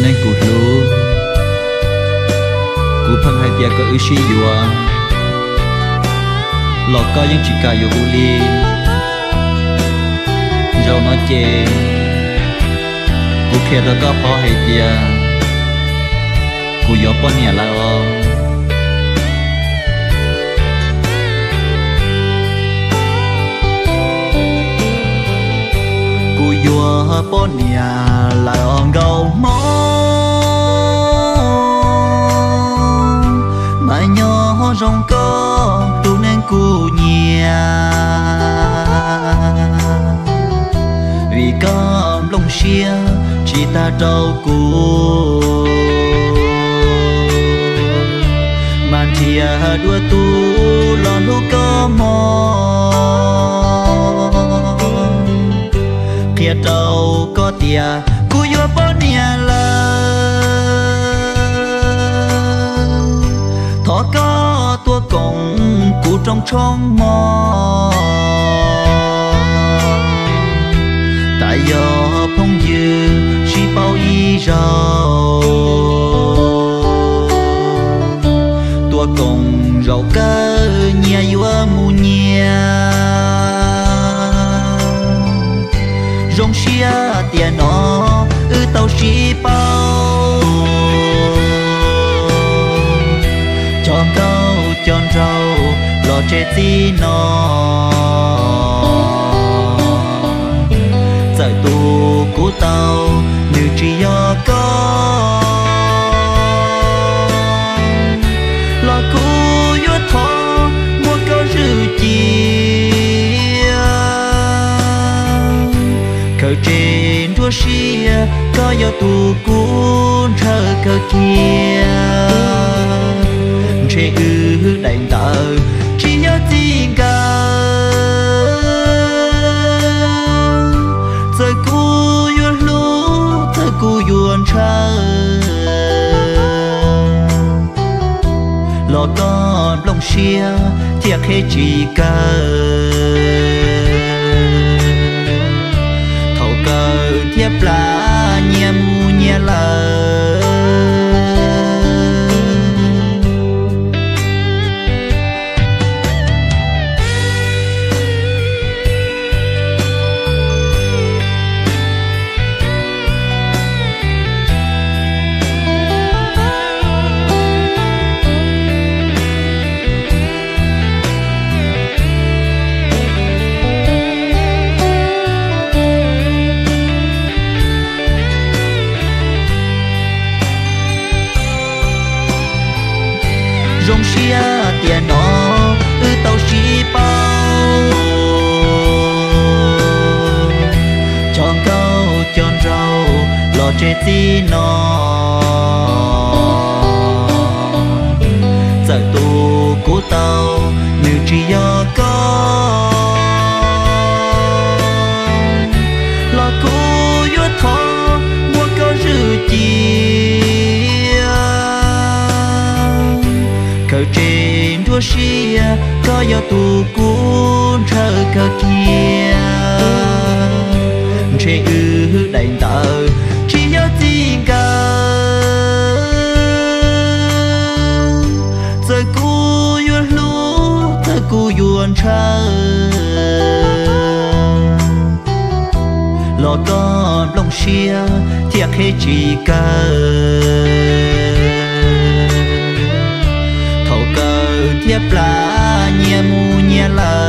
Neeg kuv hlub, kuv pheej hais tias kom wb sib yuav, los koj yeej tsis kam yuav kuv li. Zaum no ces kuv qhia rau koj paub hais tias kuv yuav poj niam lawm os. Kuv yuav poj niam lawm os nkauj hmoob, mas nyob zoo koj tus neeg kuv nyiam, vim koj nplooj siab tsis tag rau kuv, mas nrhiav dua tus los hlub koj mog. Qhia rau koj tias kuv yuav poj niam lawm, thov koj tuaj koom kuv rooj tshoob mog. Tas yog phooj ywg sib paub ib zaug, tuaj koom zaum kawg nyias yuav mus nyias. Zoo siab tiam no wb tau sib paub, cog nkauj cog nraug los tsev txij no. Txawm tus kuv tau nws tsis yog koj, los kuv yuav thov muab koj zwm cia. Khaws tseg nruab siab koj yog tus kuv ntshaw kawg kiag. Ntshe wb daim ntawv tsis yog txij nkawm, txawm kuv yuav hlub txawm kuv yuav ntshaw, los koj nplooj siab thiaj qheb tsis kaw. Thaum kawg thiab plam nyias mus nyias lawm. Zoo siab tiam no wb tau sib paub, cog nkauj cog nraug los tsev txij no. Txawm tus kuv tau nws tsis yog koj, los kuv yuav thov muab koj zwm cia. Khaws tseg nruab siab koj yog tus kuv ntshaw kawg kiag. Ntshe wb daim ntawv tsis yog txij nkawm, txawm kuv yuav hlub txawm kuv yuav ntshaw, los koj nplooj siab thiaj qheb tsis kaw. Thaum kawg thiab plam nyias mus nyias lawm.